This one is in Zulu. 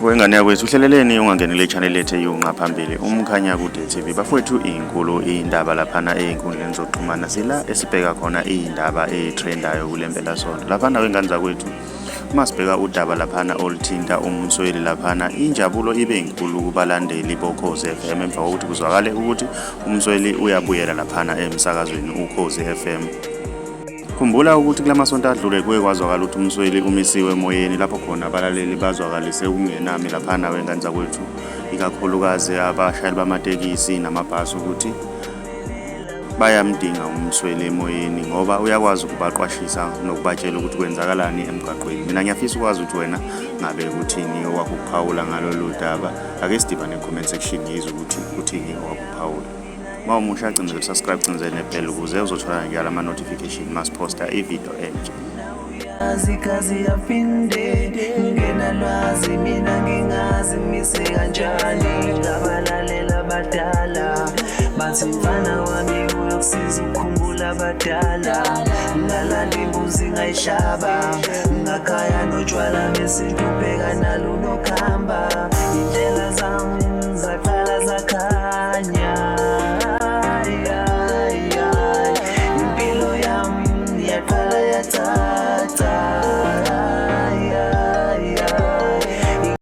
Wengane yakwethu uhleleleni ungangenele i-channel yethu eyunqa phambili uMkhanyakude TV. Bafowethu inkulu indaba laphana ey'nkundleni zokuxhumana sila esibheka khona iy'ndaba ey'trendayo kule mpelasonto. Laphana wengane zakwethu uma sibheka udaba laphana oluthinta uMsweli laphana injabulo ibe inkulu kubalandeli boKhozi FM emva kokuthi kuzwakale ukuthi uMsweli uyabuyela laphana emsakazweni uKhozi FM. Khumbula ukuthi kula masonto adlule kuye kwazwakala ukuthi uMsweli umisiwe emoyeni lapho khona abalaleli bazwakalise ukungenami laphana wengane zakwethu ikakhulukazi abashayeli bamatekisi namabhasi ukuthi bayamdinga uMsweli emoyeni ngoba uyakwazi ukubaqwashisa nokubatshela ukuthi kwenzakalani emgwaqweni. Mina ngiyafisa ukwazi ukuthi wena ngabe kuthini owakho ukuphawula ngalolu daba. Ake sidibane comment section ngizwe ukuthi uthini owakho ukuphawula. Uma umusha cindezela subscribe cindezela nebell ukuze uzothola njalo ama-notification masiphosta ividiyo entsha. Igazi yaphinde ngena lwazi mina ngingazi mise kanjani ngabalalela abadala bathi mfana wami uyokusiza ukukhumbula abadala ngalanda imbuzi ngayihlaba ngakhaya notshwala besintu bheka nalo nokhamba.